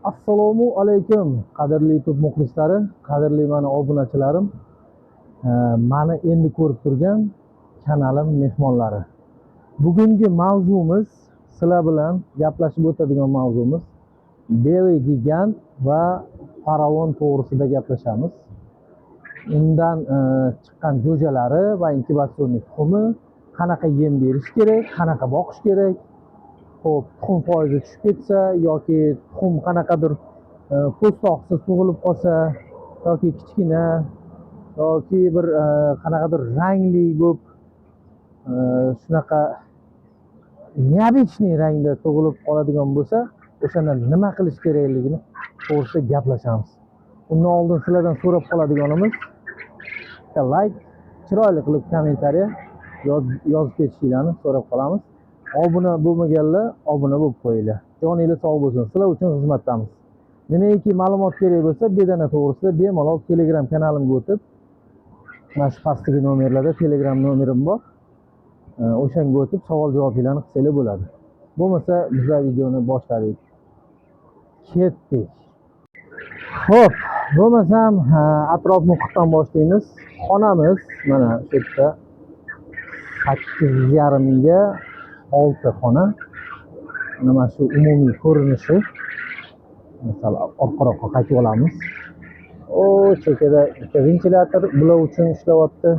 Assalomu alaykum, qadrli YouTube muxlislari, qadrli mani obunachilarim, mani endi ko'rib turgan kanalim mehmonlari. Bugungi mavzumiz, sizlar bilan gaplashib o'tadigan mavzumiz Белый gigant va Faraon to'g'risida gaplashamiz. Undan chiqqan jo'jalari va инкубационный tuxumi, qanaqa yem berish kerak, qanaqa boqish kerak. Xo'p, tuxum foizi tushib ketsa yoki tuxum qanaqadir po'stloqsiz tug'ilib qolsa yoki kichkina yoki bir qanaqadir rangli bo'lib, shunaqa необычный rangda tug'ilib qoladigan bo'lsa, o'shanda nima qilish kerakligini to'g'risida gaplashamiz. Undan oldin sizlardan so'rab qoladiganimiz bitta layk, chiroyli qilib kommentariya yozib ketishinglarni so'rab qolamiz. Obuna bo'lmaganlar obuna bo'lib qo'yinglar. Joninglar sog' bo'lsin. Sizlar uchun xizmatdamiz. Nimaiki ma'lumot kerak bo'lsa, bedana to'g'risida bemalol Telegram kanalimga o'tib, mana shu pastdagi nomerlarda Telegram nomerim bor. O'shanga o'tib savol javoblarni qilsanglar bo'ladi. Bo'lmasa bizlar videoni boshladik. Ketdik. Xo'p, bo'lmasam atrof muhitdan boshlaymiz. Xonamiz mana shu yerda 8,5 ga 6 xona. Mana shu umumiy ko'rinishi. Masalan, orqaroqqa qaytib olamiz. O chekada bitta ventilyator bular uchun ishlayapti.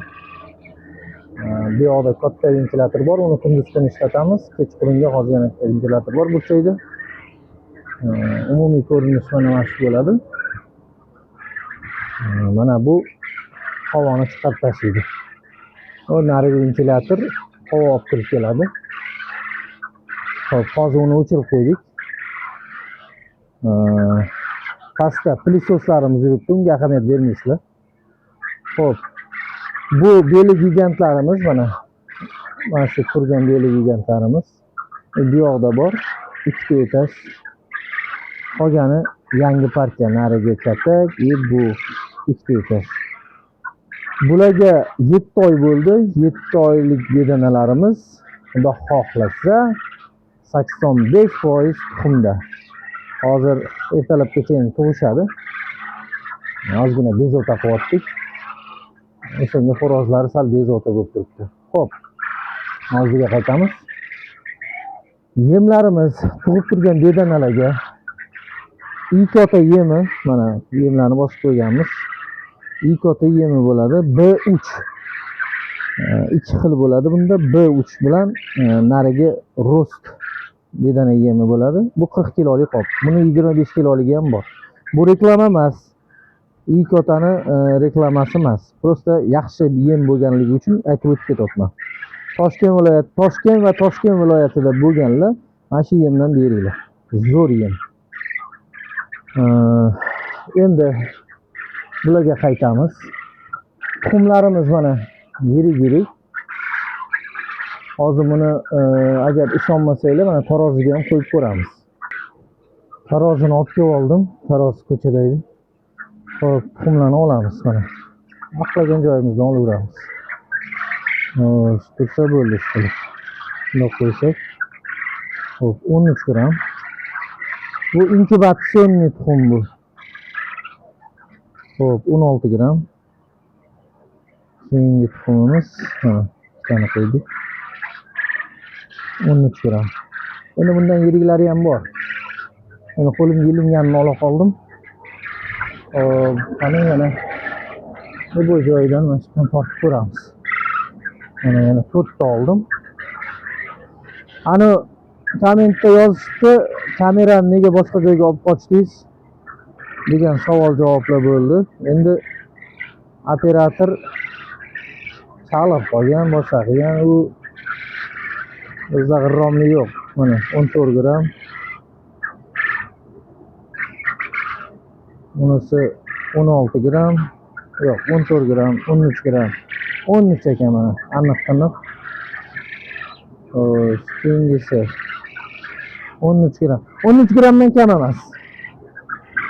Bu yoqda katta ventilyator bor, uni kunduz kuni ishlatamiz. Kechqurunga hozir yana bitta ventilyator bor burchakda. Umumiy ko'rinish mana shu bo'ladi. Mana bu havoni chiqarib tashlaydi. U narigi ventilyator havo olib kirib keladi. Xo'p, hozir uni o'chirib qo'ydik. Pastda пылесос larimiz yuribdi, unga ahamiyat bermaysizlar. Xo'p, bu белый gigantlarimiz mana. Mana shu turgan белый gigantlarimiz. Bu yoqda bor. Ikkita etaj. Qolgani yangi partiya, narigi katak и bu ikkita etaj. Bularga 7 oy bo'ldi. 7 oylik bedanalarimiz, Xudo xohlasa, 85% tuxumda. Hozir ertalabgacha endi tug'ishadi. Ozgina bezovta qilyaptik. O'shanga xo'rozlari sal bezovta bo'lib turibdi. Xo'p, mavzuga qaytamiz. Yemlarimiz tug'ib turgan bedanalarga Ikota yemi, mana yemlarni bosib qo'yganmiz. Ikota yemi bo'ladi. B3. Ikki xil bo'ladi bunda. B3 bilan narigi Rost bedana yemi bo'ladi. Bu 40 kilolik qop. Buni 25 kiloligi ham bor. Bu reklama emas. Ikotani reklamasi emas. Просто yaxshi yem bo'lganligi uchun aytib o'tib ketyapman. Toshkent viloyati, Toshkent va Toshkent viloyatida bo'lganlar mana shu yemdan beringlar. Zo'r yem. Endi bularga qaytamiz. Tuxumlarimiz mana yirik-yirik. Hozir buni agar ishonmasanglar, mana taroziga ham qo'yib ko'ramiz. Tarozini olib kelib oldim. Tarozi ko'chada edi. Xo'p, tuxumlarni olamiz mana. Xohlagan joyimizdan olaveramiz. Xo'sh, tursa bo'ldi shu. Bundoq qo'ysak. Xo'p, 13 gramm. Bu инкубационный tuxum bu. Xo'p, 16 gramm. Keyingi tuxumimiz, mana ikkitani qo'ydik. 13 gramm. Endi bundan yiriklari ham bor. Endi qo'limga ilinganini ola qoldim. Xo'p, qani yana bu joyidan mana shu yerdan tortib ko'ramiz. Mana yana to'rtta oldim. Ani kommentda yozishibdi, kamerani nega boshqa joyga olib qochdingiz degan savol javoblar bo'ldi. Endi operator chalib qolgan, boshqa qilgan, u o'zida g'irromlik yo'q. Mana 14 gramm. Bunisi 16 gramm. Yo'q, 14 gramm, 13 gramm. 13 ekan mana, aniq tiniq. Xo'sh, keyingisi 13 gramm. 13 grammdan kam emas.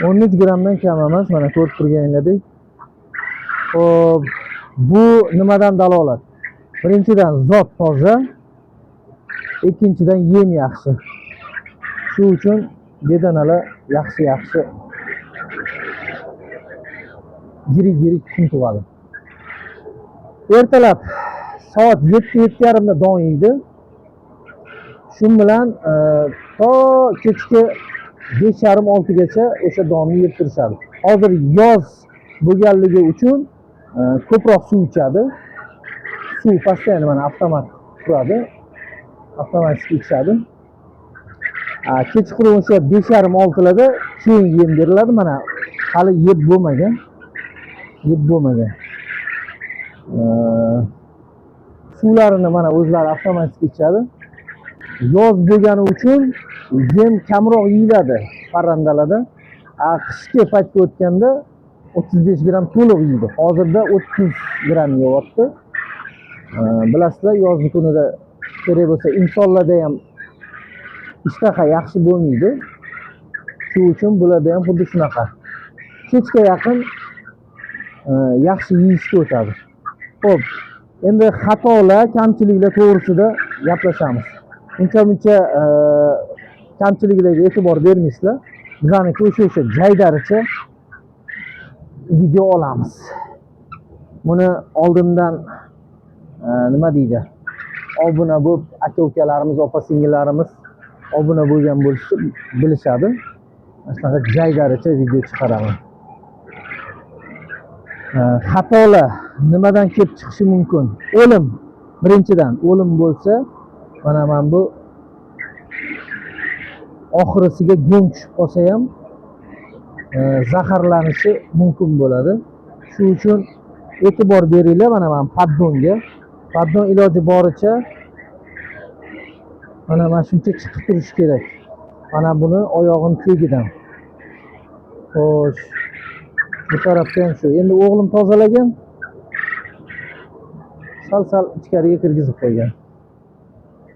13 grammdan kam emas, mana ko'rib turganinglardek. Xo'p, bu nimadan dalolat? Birinchidan, zot toza, ikkinchidan, yem yaxshi. Shu uchun Bedanalar yaxshi-yaxshi yirik-yirik tuxum tug'adi. Ertalab soat 7-7:30da don yeydi. Shu bilan to kechki 5:30-6 gacha o'sha donni yeb turishadi. Hozir yoz bo'lganligi uchun ko'proq suv ichadi. Suv постоянно mana avtomat turadi. Avtomatik ichadi. Kechqurun o'sha 5:30-6larda keyin yem beriladi. Mana hali yeb bo'lmagan. Yeb bo'lmagan. Suvlarini mana o'zlari avtomatik ichadi. Yoz bo'lgani uchun yem kamroq yeyiladi parrandalarda. Qishki paytga o'tganda 35 gramm to'liq yeydi. Hozirda 30 gramm yeyapti. Bilasizlar, yozgi kunida kerak bo'lsa insonlarda ham ishtaha yaxshi bo'lmaydi. Shu uchun bularda ham xuddi shunaqa. Kechga yaqin yaxshi yeyishga o'tadi. Xo'p, endi xatolar, kamchiliklar to'g'risida gaplashamiz. Uncha-muncha kamchiliklarga e'tibor bermaysizlar. Bizaniki o'sha jaydaricha video olamiz. Buni oldindan nima deydi? Obuna bo'lib aka-ukalarimiz, opa-singillarimiz obuna bo'lgan bo'lishsa bilishadi. Mana shunaqa jaydaricha video chiqaraman. Xatolar nimadan kelib chiqishi mumkin? O'lim. Birinchidan o'lim bo'lsa, mana bu oxirisiga go'ng tushib qolsa ham zaharlanishi mumkin bo'ladi. Shu uchun e'tibor beringlar mana поддон ga. Поддон iloji boricha mana shuncha chiqib turishi kerak. Mana buni oyog'ini tagidan. Xo'sh, bu tarafda ham shu. Endi o'g'lim tozalagan. Sal-sal ichkariga kirgizib qo'ygan.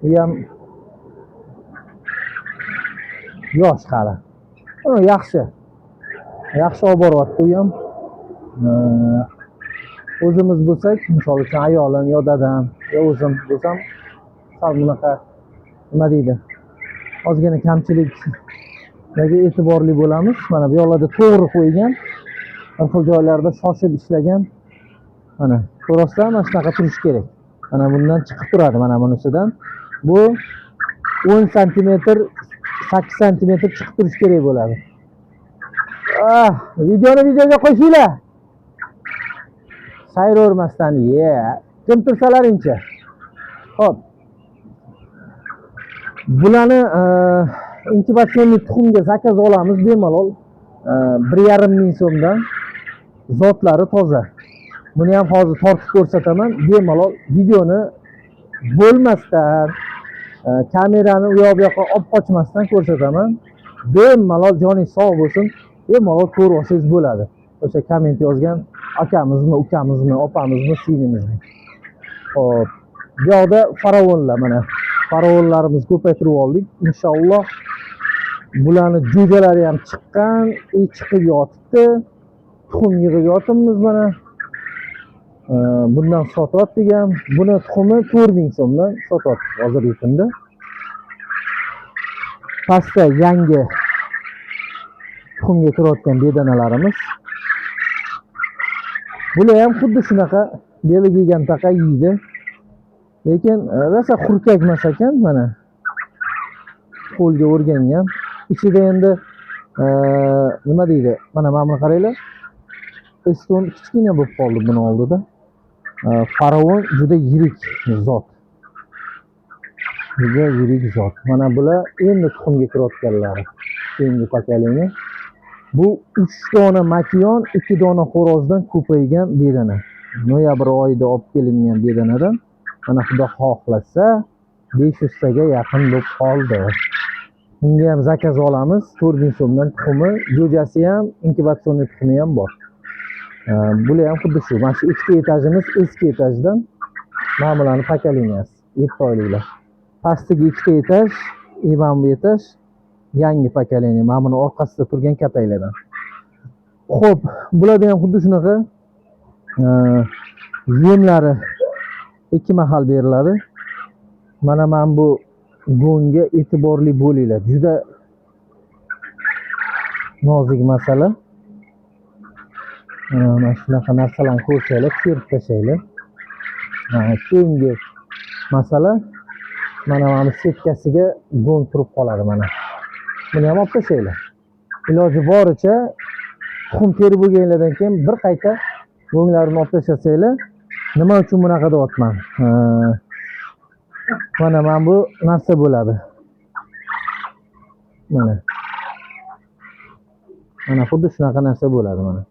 Bu ham yosh hali. Yaxshi. Yaxshi olib boryapti u ham. O'zimiz bo'lsak, misol uchun ayolim yo dadam yo o'zim bo'lsam, sal bunaqa nima deydi? Ozgina kamchiliklarga e'tiborli bo'lamiz. Mana bu yoqlarda to'g'ri qo'ygan. Bir xil joylarda shoshib ishlagan. Mana ko'rasizlar, mana shunaqa turishi kerak. Mana bundan chiqib turadi, mana bunisidan. Bu 10 santimetr, 8 santimetr chiqib turishi kerak bo'ladi. Videoni videoga qo'shinglar. Sayravermasdan, ye. Kim tursalaringcha. Xo'p. Bularni инкубационный tuxumga заказ olamiz bemalol. 1,5 ming so'mdan. Zotlari toza. Buni ham hozir tortib ko'rsataman. Bemalol videoni bo'lmasdan, kamerani u yoq bu yoqqa olib qochmasdan ko'rsataman. Bemalol joningiz sog' bo'lsin, bemalol ko'rib olsangiz bo'ladi. O'sha komment yozgan akamizmi, ukamizmi, opamizmi, singlimizmi. Xo'p, bu yoqda faraonlar, mana faraonlarimizni ko'paytirib oldik. Inshaalloh bularni jo'jalari ham chiqqan, chiqib yotibdi. Tuxum yig'ib yotibmiz mana. Bundan sotyaptik ham. Buni tuxumi 4000 so'mdan sotyaptik hozirgi kunda. Pastda yangi tuxumga kirayotgan bedanalarimiz. Bular ham xuddi shunaqa beli yegan taqa yeydi. Lekin rosa xurkak emas ekan mana. Qo'lga o'rgangan. Ichida endi nima deydi? Mana buni qaranglar. Eston kichkina bo'lib qoldi buni oldida. Faraon juda yirik zot. Juda yirik zot. Mana bular endi tuxumga kirayotganlari. Keyingi поколение. Bu 3 dona makiyon, 2 dona xo'rozdan ko'paygan bedana. Noyabr oyida olib kelingan bedanadan mana xudo xohlasa 500 taga yaqin bo'lib qoldi. Bunga ham заказ olamiz. 4000 so'mdan tuxumi, jo'jasi ham, инкубационный tuxumi ham bor. Bular ham xuddi shu. Mana shu ikkita etajimiz eski etajdan. Mana bularni поколения si, 7 oyliklar. Pastdagi ikkita etaj, mana bu etaj yangi поколение. Mana buni orqasida turgan kataklardan. Xo'p, bularda ham xuddi shunaqa yemlari 2 mahal beriladi. Mana bu go'ngga e'tiborli bo'linglar. Juda Nozik masala. Mana shunaqa narsalarni ko'rsanglar, terib tashlanglar. Keyingi masala, mana bu setkasiga go'ng turib qoladi mana. Buni ham olib tashlanglar. Iloji boricha tuxum terib bo'lganlardan keyin bir qayta go'nglarini olib tashlasanglar. Nima uchun bunaqa deyapman? Mana bu narsa bo'ladi. Mana. Mana xuddi shunaqa narsa bo'ladi mana.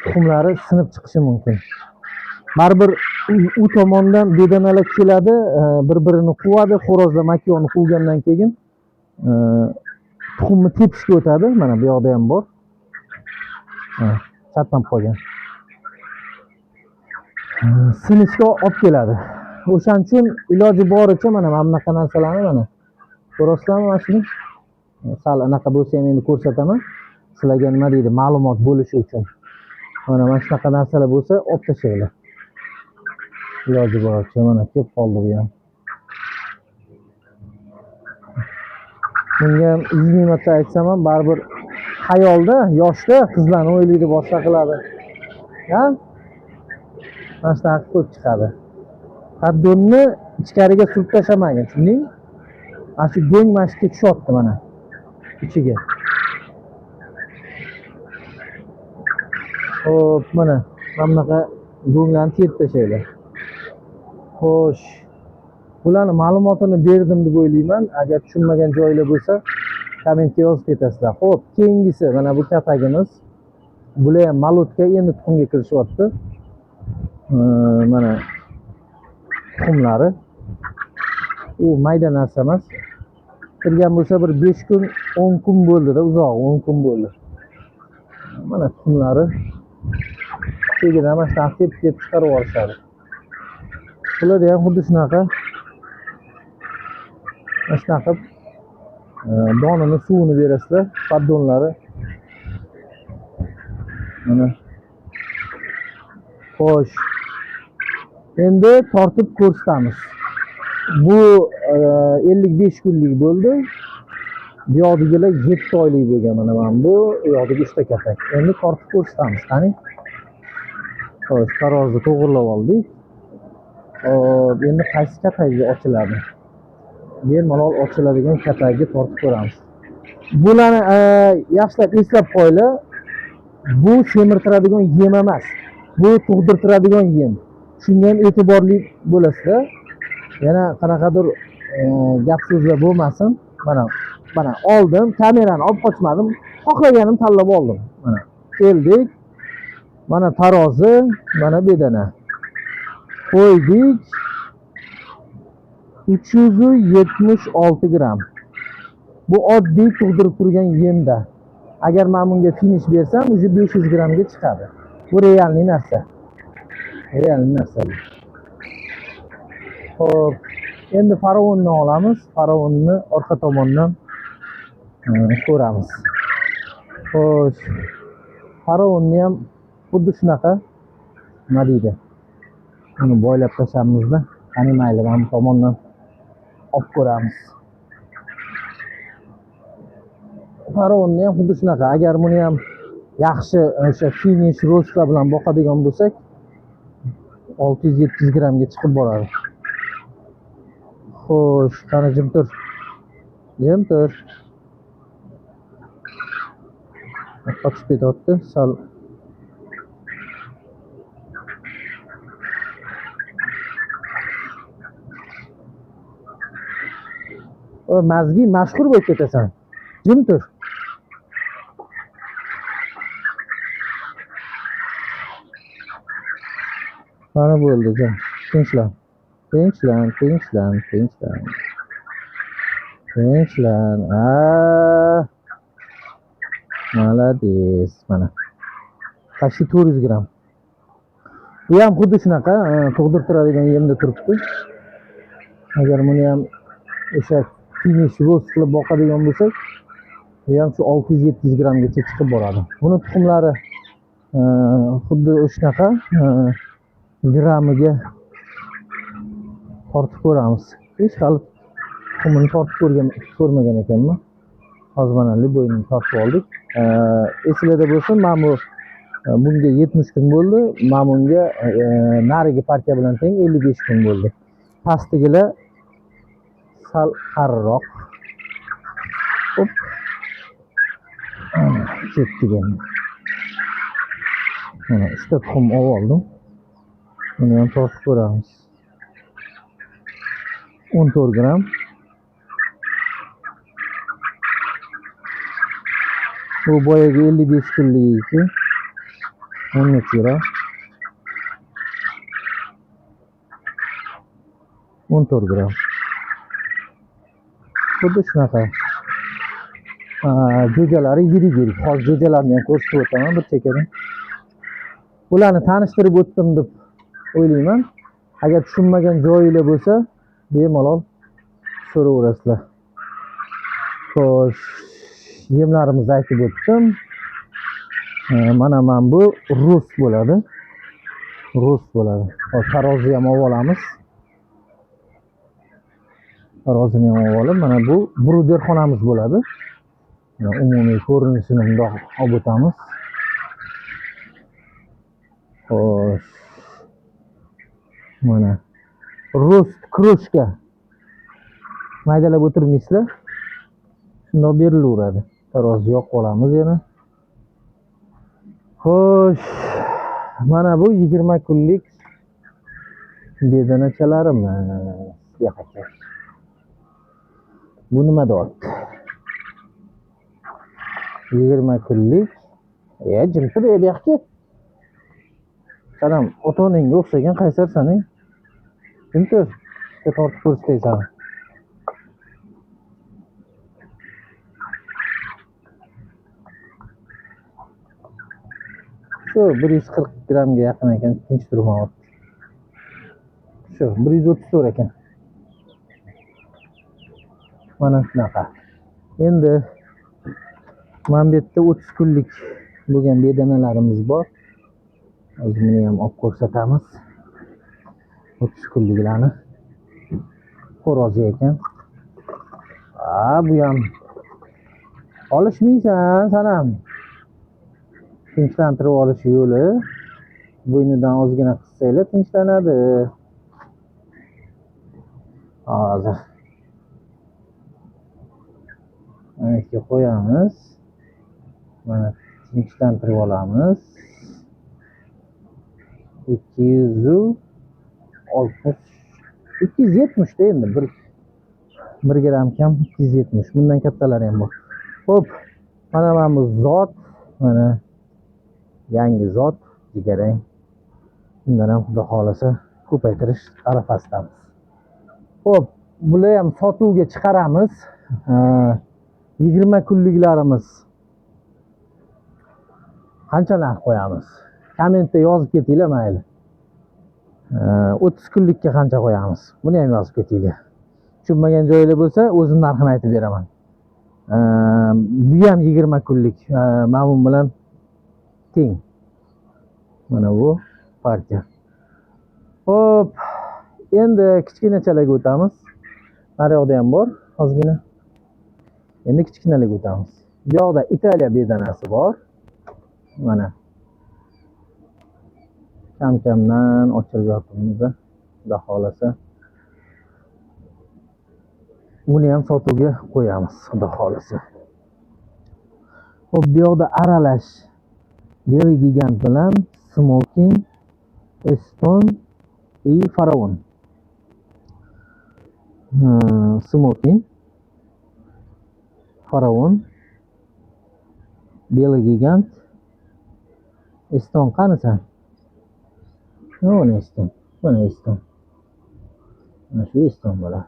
Tuxumlari sinib chiqishi mumkin. Baribir u tomondan bedanalar keladi, bir-birini quvadi, xo'rozlar makyonni quvgandan keyin tuxumni tepishga o'tadi. Mana bu yoqda ham bor. Chatlanib qolgan. Sinishga olib keladi. O'shaning uchun iloji boricha mana bunaqa narsalarni mana ko'rasizlarmi mana shuni? Sal anaqa bo'lsa ham endi ko'rsataman. Sizlarga nima deydi, ma'lumot bo'lishi uchun. Mana shunaqa narsalar bo'lsa olib tashlanglar. Iloji boricha mana kelib qoldi bu ham. Bunga ham 100 ming marta aytsam ham baribir xayolda, yoshda qizlarni o'ylaydi, boshqa qiladi. Ha? Mana shunaqa ko'p chiqadi. Paddonni ichkariga surib tashlamagin, tushundingmi? Mana shu go'ng mana shu yerga tushyapti mana ichiga. Xo'p, mana bunaqa go'nglarni terib tashlanglar. Xo'sh, bularni ma'lumotini berdim deb o'ylayman. Agar tushunmagan joylar bo'lsa, kommentga yozib ketasizlar. Xo'p, keyingisi mana bu kapagimiz. Bular ham malutka endi tuxumga kirishyapti. Mana tuxumlari. U mayda narsa emas. Kirgan bo'lsa bir 5 kun, 10 kun bo'ldi-da, uzoq 10 kun bo'ldi. Mana tuxumlari tagidan mana shunaqa tepib chiqarib yuborishadi. Bularda ham xuddi shunaqa mana shunaqa qilib, donini, suvini berasizlar, paddonlari. Mana. Xo'sh. Endi tortib ko'rsatamiz. Bu 55 kunlik bo'ldi. Bu yoqdagilar 7 oylik bo'lgan mana bu yoqdagi 3 ta kapak. Endi tortib ko'rsatamiz. Qani? Xo'sh, tarozni to'g'rilab oldik. Xo'p, endi qaysi kapakga ochiladi? Bemalol ochiladigan kapakni tortib ko'ramiz. Bularni yaxshilab eslab qo'yinglar. Bu semirtiradigan yem emas. Bu tug'dirtiradigan yem. Shunga ham e'tiborli bo'lasizlar. Yana qanaqadir gap so'zlar bo'lmasin. Mana oldim, kamerani olib qochmadim. Xohlaganim tanlab oldim. Mana keldik. Mana tarozi, mana bedana. Qo'ydik. 376 gram. Bu oddiy tug'dirib turgan yemda. Agar men bunga finish bersam, уже 500 gramga chiqadi. Bu realniy narsa. Realniy narsa bu. Xo'p, endi faraonni olamiz. Faraonni orqa tomondan ko'ramiz. Xo'sh, faraonni ham xuddi shunaqa nima deydi? Uni boylab tashlamizda. Qani mayli, mana bu tomondan olib ko'ramiz. Faraonni ham xuddi shunaqa. Agar buni ham yaxshi o'sha finish rosta bilan boqadigan bo'lsak, 600-700 gramga chiqib boradi. Xo'sh, qani jim tur. Jim tur. Qochib ketyapti, sal o mazgi mashhur bo'lib ketasan. Jim tur. Mana bo'ldi, jim. Tinchlan. Tinchlan, tinchlan, tinchlan. Tinchlan. A. Молодец, mana. Почти 400 gram. Bu ham xuddi shunaqa, tug'dirtiradigan yemda turibdi. Agar buni ham o'sha finish rost qilib boqadigan bo'lsak, bu ham shu 600-700 gramgacha chiqib boradi. Buni tuxumlari xuddi shunaqa, gramiga tortib ko'ramiz. Hech hali tuxumini tortib ko'rmagan ekanman. Hozir mana любойni tortib oldik. Esinglarda bo'lsin, mana bu bunga 70 kun bo'ldi. Mana bunga narigi partiya bilan teng 55 kun bo'ldi. Pastdagilar sal qariroq. Hop. Ketdik endi. Mana 3 ta tuxum olib oldim. Buni ham tortib ko'ramiz. 14 gram. Bu boyagi 55 kunligiki 13 gram. 14 gram. Xuddi shunaqa. Jo'jalari yirik-yirik. Hozir jo'jalarni ham ko'rsatib o'taman bir chekkadan. Ularni tanishtirib o'tdim deb o'ylayman. Agar tushunmagan joyinglar bo'lsa, bemalol so'raverasizlar. Xo'sh, yemlarimizni aytib o'tdim. Mana bu rus bo'ladi. Rus bo'ladi. Hozir tarozi ham olib olamiz. Tarozini ham olib olib, mana bu bruderxonamiz bo'ladi. Mana umumiy ko'rinishini bundoq olib o'tamiz. Xo'sh. Mana rost kroshka maydalab o'tirmaysizlar. Shundoq berilaveradi. Tarozi yoqib olamiz yana. Xo'sh, mana bu 20 kunlik bedanachalarimiz. Bu yoqqa kel. Bu nima deyapti? 20 kunlik. Jim tur, bu yoqqa kel. San ham ota-onangga o'xshagan qaysarsan, ey. Jim tur. Bitta tortib ko'rsatay sani. Shu 140 grammga yaqin ekan, tinch turmayapti. Shu 134 ekan. Mana shunaqa. Endi mana bu yerda 30 kunlik bo'lgan bedanalarimiz bor. Hozir buni ham olib ko'rsatamiz. 30 kunliklarni. Xo'rozi ekan. Bu ham olishmaysan san ham. Tinchlantirib olish yo'li. Bo'ynidan ozgina qissanglar tinchlanadi. Hozir mana yerga qo'yamiz. Mana tinchlantirib olamiz. 260, 270 da endi bir gram kam 270. Bundan kattalari ham bor. Xo'p, mana bu zot, mana yangi zot jigarrang. Bundan ham xudo xohlasa ko'paytirish arafasidamiz. Xo'p, bular ham sotuvga chiqaramiz. 20 kunliklarimiz qancha narx qo'yamiz? Kommentda yozib ketinglar mayli. 30 kunlikka qancha qo'yamiz? Buni ham yozib ketinglar. Tushunmagan joylar bo'lsa, o'zim narxini aytib beraman. Bu ham 20 kunlik, mana bu bilan teng. Mana bu partiya. Xo'p, endi kichkinachalarga o'tamiz. Naryoqda ham bor, ozgina. Endi kichkinalarga o'tamiz. Bu yoqda Italiya bedanasi bor. Mana. Kam-kamdan ochilib yotibmiz, xudo xohlasa. Buni ham sotuvga qo'yamiz, xudo xohlasa. Xo'p, bu yoqda aralash Белый gigant bilan Smoking, Eston и Faraon. Smoking, Faraon, Белый gigant, Eston qanisan? Mana Eston, mana Eston. Mana shu Eston bo'ladi.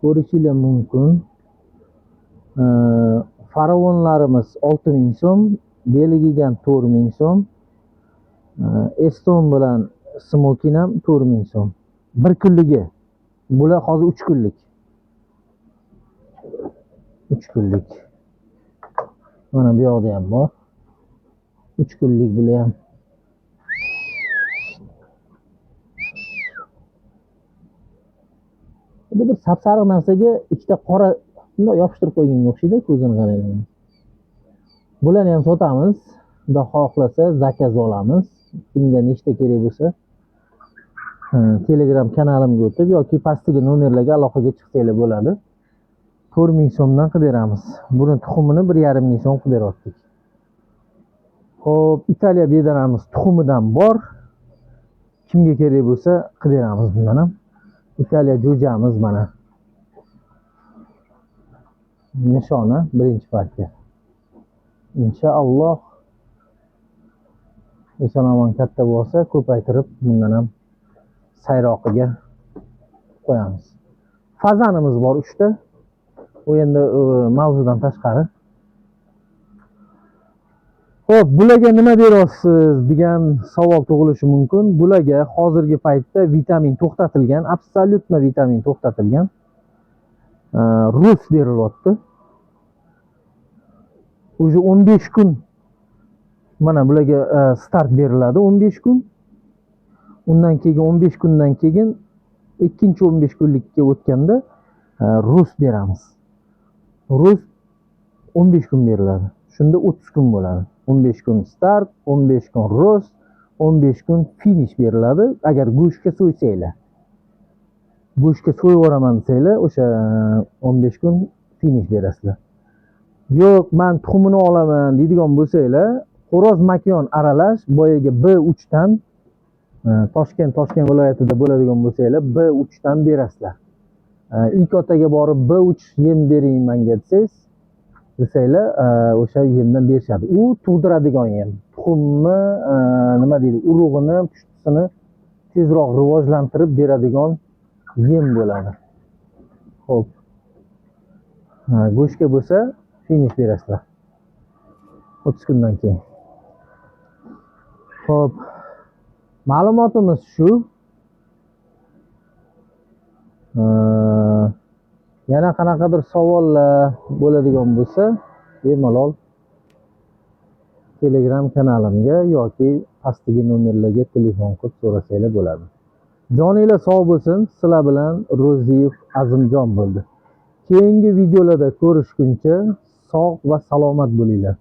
Ko'rishinglar mumkin. Faraonlarimiz 6000 so'm, Белый gigant 4000 so'm, Eston bilan Smoking ham 4000 so'm. Bir kunligi. Bular hozir 3 kunlik. 3 kunlik. Mana bu yoqda ham bor. 3 kunlik bular ham. Bu bir sapsariq narsaga ikkita qora Bundoq yopishtirib qo'yganga o'xshaydi, ko'zini qaranglar. Bularni ham sotamiz. Xudo xohlasa заказ olamiz. Kimga nechta kerak bo'lsa, Telegram kanalimga o'tib yoki pastdagi nomerlarga aloqaga chiqsanglar bo'ladi. 4000 so'mdan qilib beramiz. Buni tuxumini 1500 so'm qilib beryaptik. Xo'p, Italiya bedanamiz tuxumidan bor. Kimga kerak bo'lsa qilib beramiz bundan ham. Italiya jo'jamiz mana. Nishona birinchi partiya. Inshaalloh eson omon katta bo'lsa, ko'paytirib bundan ham sayroqiga qo'yamiz. Fazanimiz bor 3 ta. U endi mavzudan tashqari. Xo'p, bularga nima berasiz degan savol tug'ilishi mumkin. Bularga hozirgi paytda vitamin to'xtatilgan, абсолютно vitamin to'xtatilgan. Рост berilyapti. Уже 15 kun mana bularga старт beriladi, 15 kun. Undan keyin 15 kundan keyin ikkinchi 15 kunlikka o'tganda рост beramiz. Рост 15 kun beriladi. Shunda 30 kun bo'ladi. 15 kun старт, 15 kun рост, 15 kun финиш beriladi. Agar go'shtga so'ysanglar. Go'shtga so'yib yuboraman desanglar, o'sha 15 kun финиш berasizlar. Yo'q, men tuxumini olaman deydigan bo'lsanglar, xo'roz makyon aralash boyagi B3 dan Toshkent viloyatida bo'ladigan bo'lsanglar, B3 dan berasizlar. Ilk otaga borib B3 yem bering menga desanglar, o'sha yemdan berishadi. U tug'diradigan yem. Tuxumni nima deydi, urug'ini, pushtisini tezroq rivojlantirib beradigan yem bo'ladi. Xo'p. Go'shtga bo'lsa финиш berasizlar. 30 kundan keyin. Xo'p. Ma'lumotimiz shu. Yana qanaqadir savollar bo'ladigan bo'lsa, bemalol Telegram kanalimga yoki pastdagi nomerlarga telefon qilib so'rasanglar bo'ladi. Joninglar sog' bo'lsin. Sizlar bilan Ro'ziyev Azimjon bo'ldi. Keyingi videolarda ko'rishguncha sog' va salomat bo'linglar.